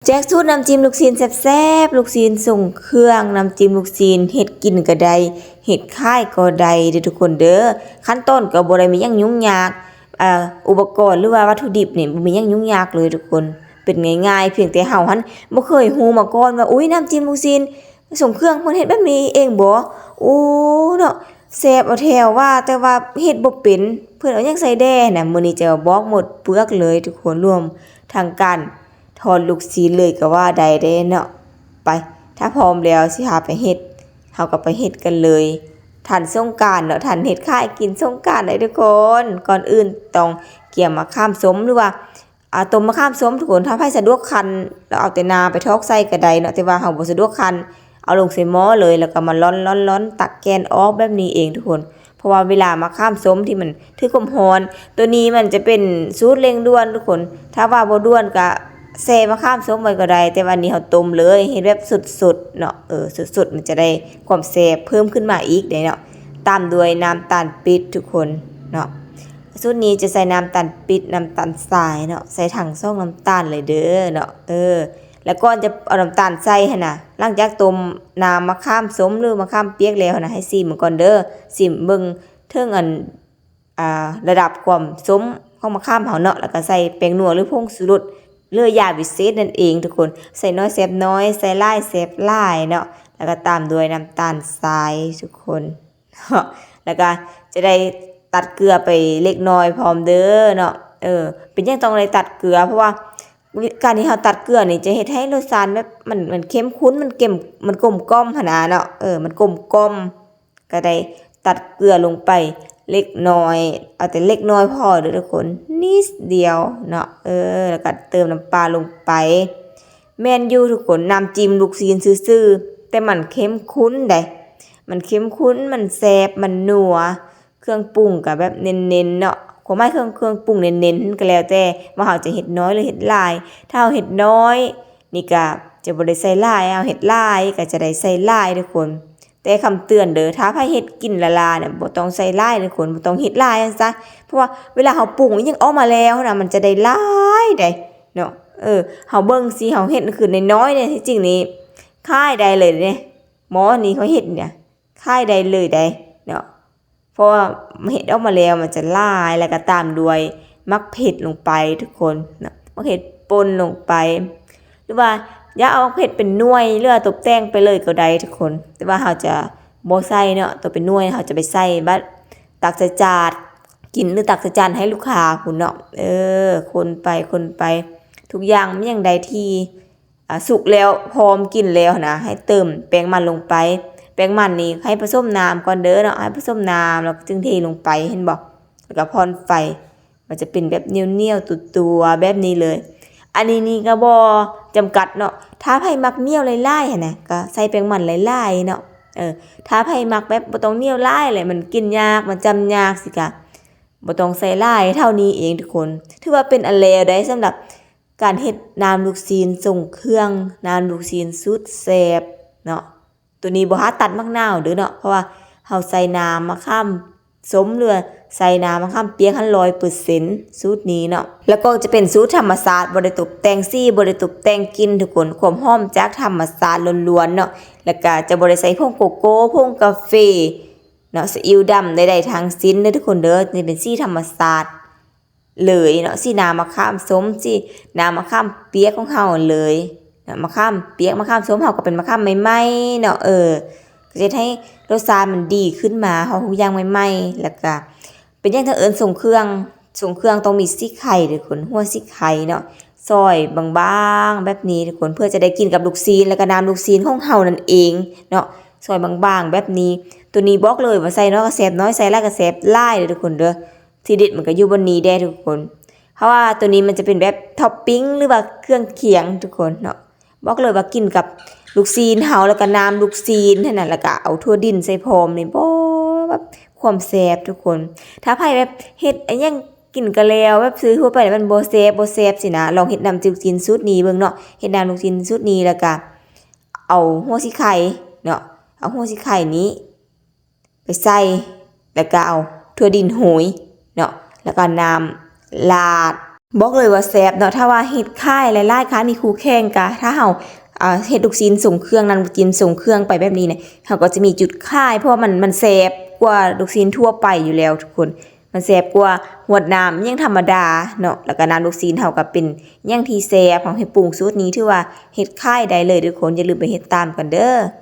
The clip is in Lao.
ແຈກສູດນ້ຳຈິ້ມລູກຊີ້ນແຊບໆ ລູກຊີ້ນຊົງເຄື່ອງ ນ້ຳຈິ້ມລູກຊີ້ນ ເຮັດກິນກໍໄດ້ ເຮັດຂາຍກໍໄດ້ເດີທຸກຄົນເດີ. ຂັ້ນຕອນກໍບໍ່ໄດ້ມີຫຍັງຫຍຸ້ງຍາກ ເອີ ອຸປະກອນ ຫຼືວ່າວັດຖຸດິບນີ້ບໍ່ມີຫຍັງຫຍຸ້ງຍາກເລີຍທຸກຄົນ ເປັນງ່າຍໆ ພຽງແຕ່ເຮົາຫັ້ນບໍ່ເຄີຍຮູ້ມາກ່ອນວ່າ ອຸ້ຍ ນ້ຳຈິ້ມລູກຊີ້ນຊົງເຄື່ອງ ເພິ່ນເຮັດແບບນີ້ເອງບໍ? ໂອ້ ເນາະ ແຊບເອົາແທ້ວ່າ ແຕ່ວ່າເຮັດບໍ່ເປັນ ເພິ່ນເອົາຫຍັງໃສ່ແດ່ນະ? ມື້ນີ້ຈະມາບອກໝົດເປືອກເລີຍທຸກຄົນ ລວມທັງການ ທອດລູກຊີ້ນເລີຍກໍວ່າໄດ້ເດ້ເນາະ. ໄປ ຖ້າພ້ອມແລ້ວຊິພາໄປເຮັດ ເຮົາກໍໄປເຮັດກັນເລີຍ. ທັນສົງການເນາະ ທັນເຮັດຂາຍກິນສົງການໄດ້ທຸກຄົນ. ກ່ອນອື່ນຕ້ອງກຽມມະຂາມສົ້ມ ຫຼືວ່າ ອາ ຕົ້ມມະຂາມສົ້ມທຸກຄົນ. ຖ້າໃຜສະດວກຄັ້ນ ແລ້ວເອົາແຕ່ນ້ຳໄປຖອກໃສ່ກໍໄດ້ເນາະ ແຕ່ວ່າເຮົາບໍ່ສະດວກຄັ້ນ ເອົາລົງໃສ່ໝໍ້ເລີຍ ແລ້ວກໍມາລ່ອນໆໆ ຕັກແກ່ນອອກແບບນີ້ເອງທຸກຄົນ. ເພາະວ່າເວລາມະຂາມສົ້ມທີ່ມັນຖືກຄວາມຮ້ອນ ໂຕນີ້ມັນຈະເປັນສູດເລັ່ງດ່ວນທຸກຄົນ. ຖ້າວ່າບໍ່ດ່ວນກະແຊ່ມະຂາມສົ້ມໄວ້ກໍໄດ້ ແຕ່ວ່າອັນນີ້ເຮົາຕົ້ມເລີຍ ເຮັດແບບສົດໆເນາະ. ເອີ ສົດໆ ມັນຈະໄດ້ຄວາມແຊບເພີ່ມຂຶ້ນມາອີກເດ້ເນາະ. ຕາມດ້ວຍນ້ຳຕານປີບທຸກຄົນເນາະ. ສູດນີ້ຈະໃສ່ນ້ຳຕານປີບ ນ້ຳຕານຊາຍເນາະ ໃສ່ທັງສອງນ້ຳຕານເລີຍເດີເນາະ. ເອີ ແລ້ວກ່ອນຈະເອົານ້ຳຕານໃສ່ຫັ້ນນະ ຫຼັງຈາກຕົ້ມນ້ຳມະຂາມສົ້ມ ຫຼື ມະຂາມປຽກແລ້ວຫັ້ນນະ ໃຫ້ຊີມເບິ່ງກ່ອນເດີ. ຊີມເບິ່ງເຖິງອັນ ອ່າ ລະດັບຄວາມສົ້ມຂອງມະຂາມເຮົາເນາະ ແລ້ວກໍໃສ່ແປ້ງນົວ ຫຼື ຜົງຊູລົດ ຫຼື ຢາວິເສດນັ້ນເອງທຸກຄົນ. ໃສ່ໜ້ອຍແຊບໜ້ອຍ ໃສ່ຫຼາຍແຊບຫຼາຍເນາະ. ແລ້ວກໍຕາມດ້ວຍນ້ຳຕານຊາຍທຸກຄົນເນາະ. ແລ້ວກໍຈະໄດ້ຕັດເກືອໄປເລັກນ້ອຍພ້ອມເດີເນາະ. ເອີ ເປັນຫຍັງຕ້ອງໄດ້ຕັດເກືອ? ເພາະວ່າ ການທີ່ເຮົາຕັດເກືອນີ້ຈະເຮັດໃຫ້ລົດຊາດແບບ ມັນ ມັນເຂັ້ມຂຸ້ນ ມັນເຂັ້ມ ມັນກົມກ່ອມຫັ້ນນະເນາະ. ເອີ ມັນກົມກ່ອມ ກໍໄດ້ຕັດເກືອລົງໄປເລັກນ້ອຍ ເອົາແຕ່ເລັກນ້ອຍພໍເດີທຸກຄົນ ນິດດຽວເນາະ. ເອີ ແລ້ວກໍເຕີມນ້ຳປາລົງໄປ. ແມ່ນຢູ່ທຸກຄົນ ນ້ຳຈິ້ມລູກຊີ້ນຊື່ໆ ແຕ່ມັນເຂັ້ມຂຸ້ນໃດ໋ ມັນເຂັ້ມຂຸ້ນ ມັນແຊບ ມັນນົວ. ເຄື່ອງປຸງກໍແບບເນັ້ນໆເນາະ. ຄວາມໝາຍເຄື່ອງ ເຄື່ອງປຸງເນັ້ນໆ ກໍແລ້ວແຕ່ວ່າເຮົາຈະເຮັດນ້ອຍ ຫຼື ເຮັດຫຼາຍ. ຖ້າເຮົາເຮັດນ້ອຍນີ້ກໍຈະບໍ່ໄດ້ໃສ່ຫຼາຍ ເຮົາເຮັດຫຼາຍກໍຈະໄດ້ໃສ່ຫຼາຍທຸກຄົນ. ແຕ່ຄຳເຕືອນເດີ ຖ້າໃຜເຮັດກິນລ້າໆນີ້ ບໍ່ຕ້ອງໃສ່ຫຼາຍທຸກຄົນ ບໍ່ຕ້ອງເຮັດຫຼາຍຊັ້ນຊະ. ເພາະວ່າເວລາເຮົາປຸງອີ່ຫຍັງອອກມາແລ້ວນະ ມັນຈະໄດ້ຫຼາຍໃດ໋ເນາະ. ເອີ ເຮົາເບິ່ງຊິ ເຮົາເຮັດຄືນ້ອຍໆນີ້ ທີ່ຈິງນີ້ຂາຍໄດ້ເລີຍເດ້. ໝໍ້ນີ້ເຂົາເຮັດນີ້ ຂາຍໄດ້ເລີຍໃດ໋ເນາະ. ເພາະວ່າເຮັດອອກມາແລ້ວມັນຈະຫຼາຍ ແລ້ວກໍຕາມດ້ວຍໝາກເຜັດລົງໄປທຸກຄົນເນາະ ໝາກເຜັດປົ່ນລົງໄປ ຫຼືວ່າຢາກເອົາໝາກເຜັດເປັນໜ່ວຍ ຫຼືວ່າຕົບແຕ່ງໄປເລີຍກໍໄດ້ທຸກຄົນ. ແຕ່ວ່າເຮົາຈະບໍ່ໃສ່ເນາະ ຕົວເປັນໜ່ວຍ ເຮົາຈະໄປໃສ່ບັດຕັກໃສ່ຈານກິນ ຫຼື ຕັກໃສ່ຈານໃຫ້ລູກຄ້າພຸ້ນເນາະ. ເອີ ຄົນໄປ ຄົນໄປ ທຸກຢ່າງມີຫຍັງໃດທີ່ ອ່າ ສຸກແລ້ວ ພ້ອມກິນແລ້ວນະ ໃຫ້ເຕີມແປ້ງມັນລົງໄປ. ແປ້ງມັນນີ້ໃຫ້ປະສົມນ້ຳກ່ອນເດີເນາະ ໃຫ້ປະສົມນ້ຳ ແລ້ວຈຶ່ງເທລົງໄປ ເຫັນບໍ່? ແລ້ວກໍຜ່ອນໄຟ ມັນຈະເປັນແບບໜຽວໆ ຕົວໆ ແບບນີ້ເລີຍ. ອັນນີ້ນີ້ກໍບໍ່ຈຳກັດເນາະ ຖ້າໃຜມັກໜຽວຫຼາຍໆຫັ້ນນະ ກໍໃສ່ແປ້ງມັນຫຼາຍໆເນາະ. ເອີ ຖ້າໃຜມັກແບບບໍ່ຕ້ອງໜຽວຫຼາຍ ແລະ ມັນກິນຍາກ ມັນຈ້ຳຍາກ ຊິກະບໍ່ຕ້ອງໃສ່ຫຼາຍ ເທົ່ານີ້ເອງທຸກຄົນ. ຖືວ່າເປັນອັນແລວໄດ໋ ສຳລັບ ການເຮັດນ້ຳລູກຊີ້ນຊົງເຄື່ອງ ນ້ຳລູກຊີ້ນສູດແຊບເນາະ. ໂຕນີ້ບໍ່ຫາຕັດໝາກນາວເດີເນາະ ເພາະວ່າເຮົາໃສ່ນ້ຳມະຂາມສົ້ມ ຫຼືວ່າໃສ່ນ້ຳມະຂາມປຽກຫັ້ນຮ້ອຍເປີເຊັນ ສູດນີ້ເນາະ. ແລ້ວກໍຈະເປັນສູດທຳມະຊາດ ບໍ່ໄດ້ຕົບແຕ່ງສີ ບໍ່ໄດ້ຕົບແຕ່ງກິ່ນທຸກຄົນ ຄວາມຫອມຈາກທຳມະຊາດລ້ວນໆເນາະ. ແລ້ວກໍຈະບໍ່ໄດ້ໃສ່ຜົງໂກໂກ້ ຜົງກາເຟເນາະ ຊີອິ້ວດຳໃດໆທັງສິ້ນເດີທຸກຄົນເດີ. ນີ້ເປັນສີທຳມະຊາດ ເລີຍເນາະ ສີນ້ຳມະຂາມສົ້ມ ສີນ້ຳມະຂາມປຽກຂອງເຮົາເລີຍເນາະ. ມະຂາມປຽກ ມະຂາມສົ້ມເຮົາກໍເປັນມະຂາມໃໝ່ໆເນາະ. ເອີ ກໍຈະເຮັດໃຫ້ລົດຊາດມັນດີຂຶ້ນມາ ເຮົາທຸກຢ່າງໃໝ່ໆ. ແລ້ວກະເປັນຫຍັງເຖິງເອີ້ນຊົງເຄື່ອງ ຊົງເຄື່ອງຕ້ອງມີສີໄຄເດີທຸກຄົນ ຫົວສີໄຄເນາະ ຊອຍບາງໆແບບນີ້ທຸກຄົນ ເພື່ອຈະໄດ້ກິນກັບລູກຊີ້ນ ແລ້ວກະນ້ຳລູກຊີ້ນຂອງເຮົານັ້ນເອງເນາະ. ຊອຍບາງໆແບບນີ້. ໂຕນີ້ບອກເລີຍວ່າໃສ່ໜ້ອຍກໍແຊບໜ້ອຍ ໃສ່ຫຼາຍກໍແຊບຫຼາຍເດີທຸກຄົນເດີ. ທີເດັດມັນກໍຢູ່ບ່ອນນີ້ແດ່ທຸກຄົນ ເພາະວ່າໂຕນີ້ມັນຈະເປັນແບບທັອບປິງ ຫຼືວ່າເຄື່ອງຄຽງທຸກຄົນເນາະ. ບອກເລີຍວ່າກິນກັບລູກຊີ້ນເຮົາ ແລ້ວກໍນ້ຳລູກຊີ້ນຫັ້ນນະ ແລ້ວກໍເອົາຖົ່ວດິນໃສ່ພ້ອມນີ້ ບໍ່ ແບບຄວາມແຊບທຸກຄົນ. ຖ້າໃຜແບບເຮັດອີ່ຫຍັງກິນກໍແລ້ວ ແບບຊື້ທົ່ວໄປແລ້ວມັນບໍ່ແຊບ ບໍ່ແຊບຊີ້ນະ ລອງເຮັດນ້ຳຈິ້ມລູກຊີ້ນສູດນີ້ເບິ່ງເນາະ. ເຮັດນ້ຳລູກຊີ້ນສູດນີ້ ແລ້ວກໍເອົາຫົວສີໄຄເນາະ ເອົາຫົວສີໄຄນີ້ ໄປໃສ່ ແລ້ວກໍເອົາຖົ່ວດິນໂຮຍເນາະ ແລ້ວກໍນ້ຳລາດ ບອກເລີຍວ່າແຊບເນາະ. ຖ້າວ່າເຮັດຂາຍຫຼາຍໆ ຂາຍມີຄູ່ແຂ່ງກະ ຖ້າເຮົາ ເອີ່ ເຮັດລູກຊີ້ນຊົງເຄື່ອງ ນ້ຳລູກຊີ້ນຊົງເຄື່ອງໄປແບບນີ້ນະ ເຮົາກໍຈະມີຈຸດຂາຍ ເພາະວ່າມັນ ມັນແຊບກວ່າລູກຊີ້ນທົ່ວໄປຢູ່ແລ້ວທຸກຄົນ. ມັນແຊບກວ່າຫວດນ້ຳຫຍັງທຳມະດາເນາະ. ແລ້ວກໍນ້ຳລູກຊີ້ນເຮົາກໍເປັນຫຍັງທີ່ແຊບ ເຮົາເຮັດປຸງສູດນີ້ ຖືວ່າເຮັດຂາຍໄດ້ເລີຍທຸກຄົນ. ຢ່າລືມໄປເຮັດຕາມກັນເດີ້.